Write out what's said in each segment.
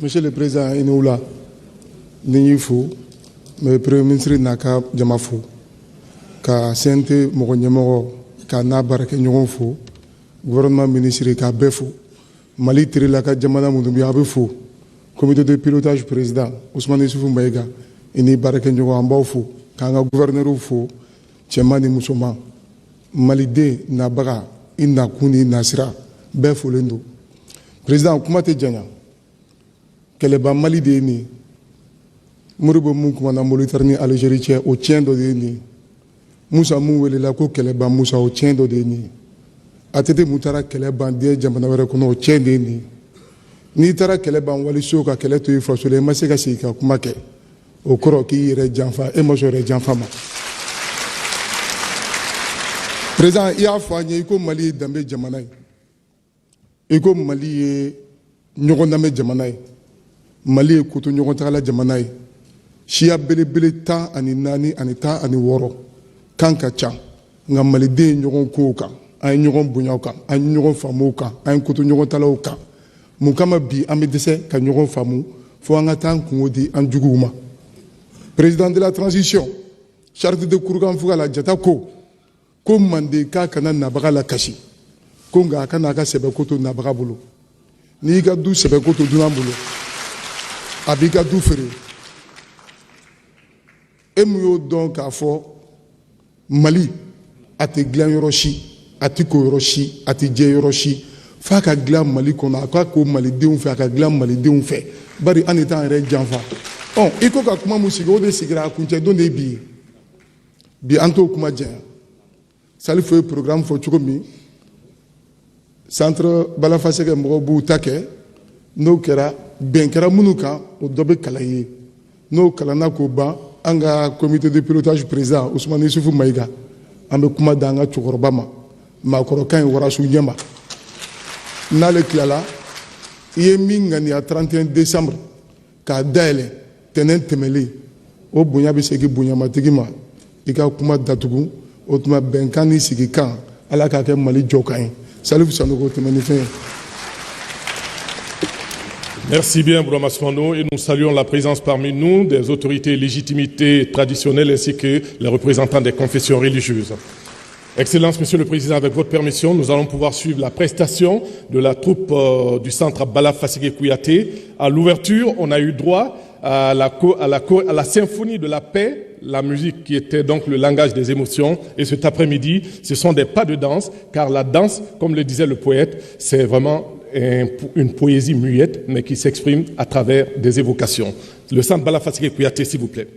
Monsieur le Président, i ni wula. Ni y'i fo, n bɛ Premier ministre n'a ka jama fo, ka CNT mɔgɔ ɲɛmɔgɔ ka n'a baarakɛɲɔgɔn fo, gouvernement ministre k'a bɛɛ fo. Mali terila ka jamana minnu bɛ, a bɛ fo. Comité de pilotage président Ousmane Issoufou Maïga, i ni baarakɛɲɔgɔn, an b'aw fo, k'an ka gouverneur fo, cɛman ni musoman. Maliden nabaga, i nakun ni nasira bɛɛ folen don. Président, kuma tɛ janya. Kɛlɛba Mali de ye nin ye. Modibo mun kumana Mauritanie ni Algérie cɛ, o tiɲɛ dɔ de ye nin ye. Musa mun welela ko kɛlɛba Musa, o tiɲɛ dɔ de ye nin ye. ATT mun taara kɛlɛ ban diɲɛ jamana wɛrɛ kɔnɔ, o tiɲɛ de ye nin ye. N'i taara kɛlɛ ban waliso ka kɛlɛ to i faso la, i ma se ka sigi ka kuma kɛ, o kɔrɔ k'i yɛrɛ janfa, e ma sɔn yɛrɛ janfa ma. Président, i y'a fɔ an ye, i ko Mali ye danbe jamana ye, i ko Mali ye ɲɔgɔn lamɛn jamana ye, Mali ye koto ɲɔgɔn tagala jamana ye. Siya belebele 14 ani 16 kan ka ca, nka maliden ye ɲɔgɔn kow kan, an ye ɲɔgɔn bonyaw kan, an ye ɲɔgɔn faamuw kan, an ye koto ɲɔgɔn talaw kan. Mun kama bi an bɛ dɛsɛ ka ɲɔgɔn faamu fo an ka taa an kungo di an juguw ma? Président de la transition, charte de Kurukanfuga la, jata ko ko manden k'a kana nabaga la kasi, ko nka a kana a ka sɛbɛko to nabaga bolo. N'i y'i ka du sɛbɛko to dunan bolo, a b'i ka du feere. E mun y'o dɔn k'a fɔ Mali a tɛ dilan yɔrɔ si, a tɛ ko yɔrɔ si, a tɛ jɛ yɔrɔ si, f'a ka dilan Mali kɔnɔ, a k'a ko malidenw fɛ, a ka dilan malidenw fɛ, bari an de t'an yɛrɛ janfa. I ko ka kuma mun sigi, o de sigira, a kuncɛ don de ye bi ye. Bi an t'o kuma janya. Salifu ye programme fɔ cogo min, centre Balafasɛgɛ mɔgɔw b'u ta kɛ, n'o kɛra bɛn kɛra minnu kan, o dɔ bɛ kalan ye. N'o kalanna k'o ban, an ka comité de pilotage président Ousmane Issoufou Maïga, an bɛ kuma d'an ka cɛkɔrɔba ma, maakɔrɔkan ye warasu ɲɛma. N'ale tilala, i ye min ŋaniya 31 décembre k'a dayɛlɛ tɛnɛn tɛmɛlen, o bonya bɛ segin bonyamatigi ma. I ka kuma datugu, o tuma bɛnkan ni sigikan, Ala k'a kɛ Mali jɔkan ye. Salif Sanogo, tɛmɛ ni fɛn ye. Merci bien, Bourama Soumano, et nous saluons la présence parmi nous des autorités légitimités traditionnelles ainsi que les représentants des confessions religieuses. Excellence, Monsieur le Président, avec votre permission, nous allons pouvoir suivre la prestation de la troupe du centre Bala Fasségué Kouyaté. À l'ouverture, on a eu droit à la symphonie de la paix, la musique qui était donc le langage des émotions. Et cet après-midi, ce sont des pas de danse, car la danse, comme le disait le poète, c'est vraiment une poésie muette, mais qui s'exprime à travers des évocations. Le centre Bala Fasségué Kouyaté, s'il vous plaît.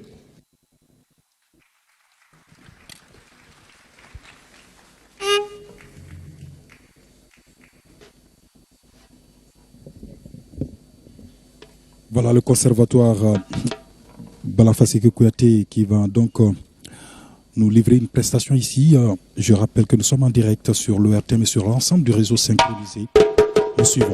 Voilà le conservatoire Bala Fasségué Kouyaté qui va donc nous livrer une prestation ici. Je rappelle que nous sommes en direct sur l'ORTM et sur l'ensemble du réseau synchronisé. Nous suivons.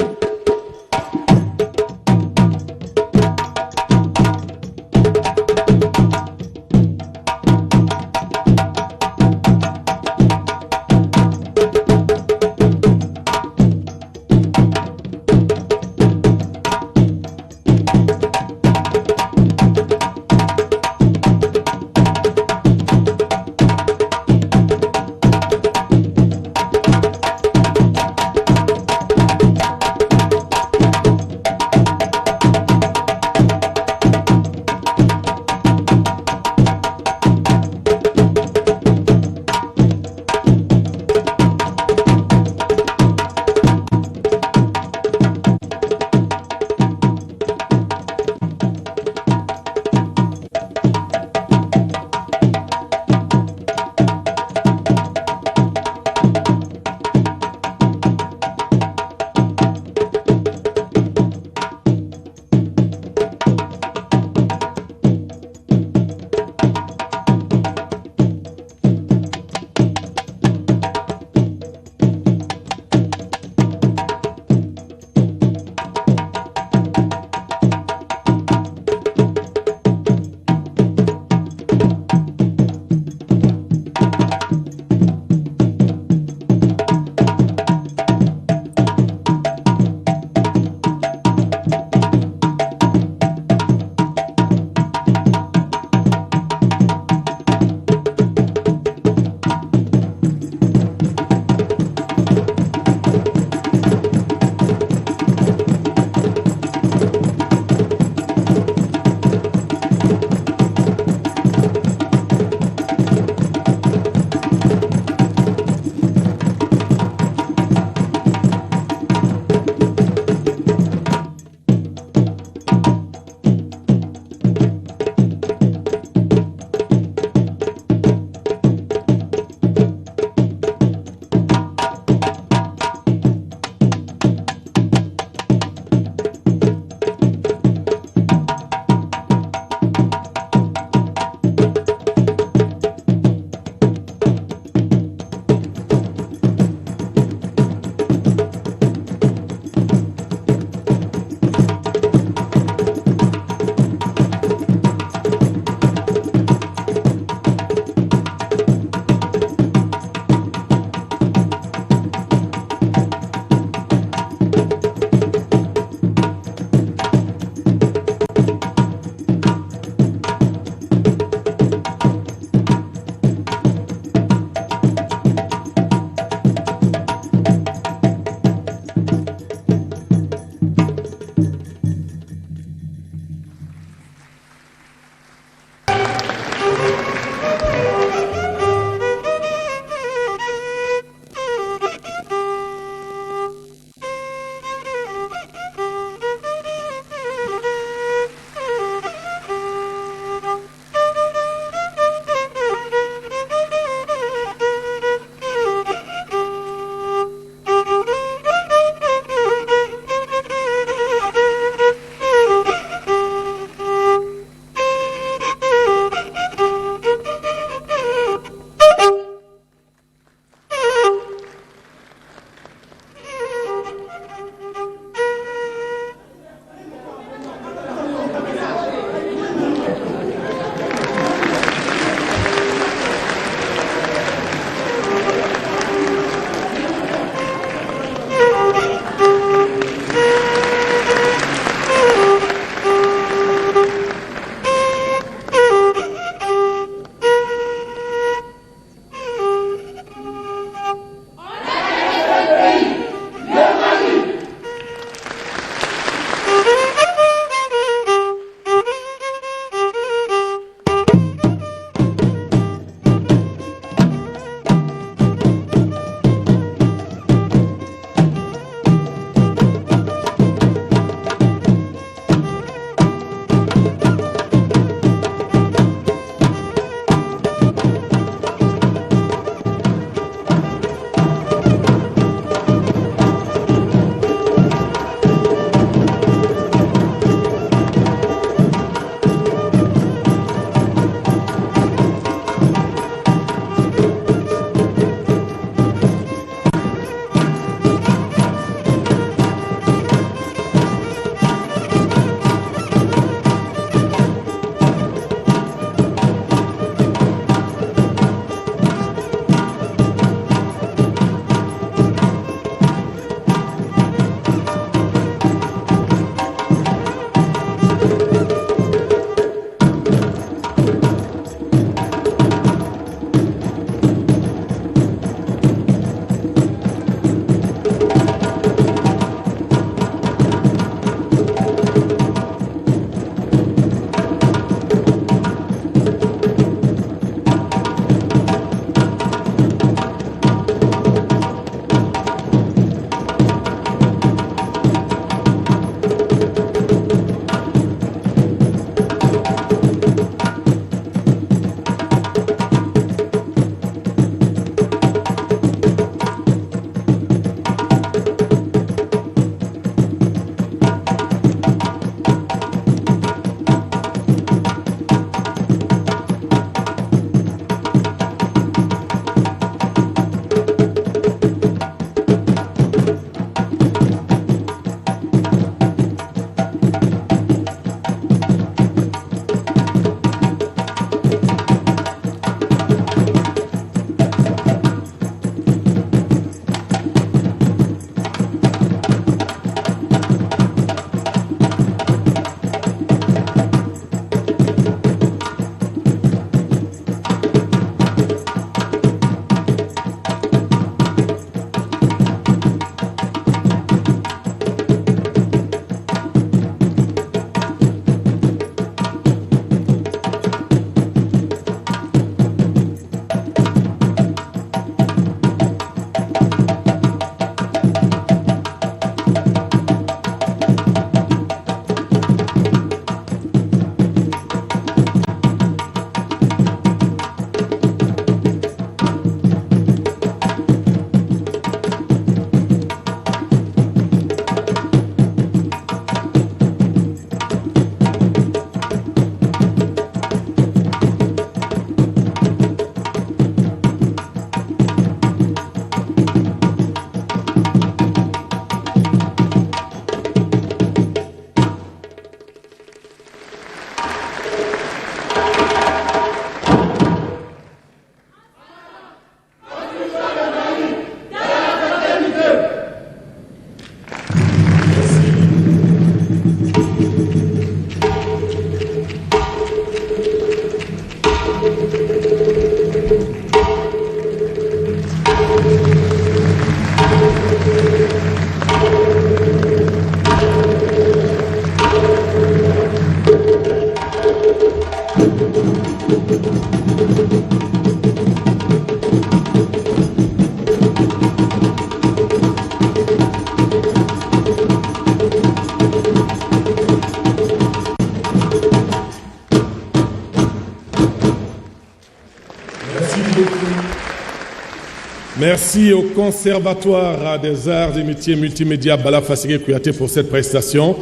Merci au Conservatoire des arts et métiers multimédia Bala Fasséké Kouyaté pour cette prestation.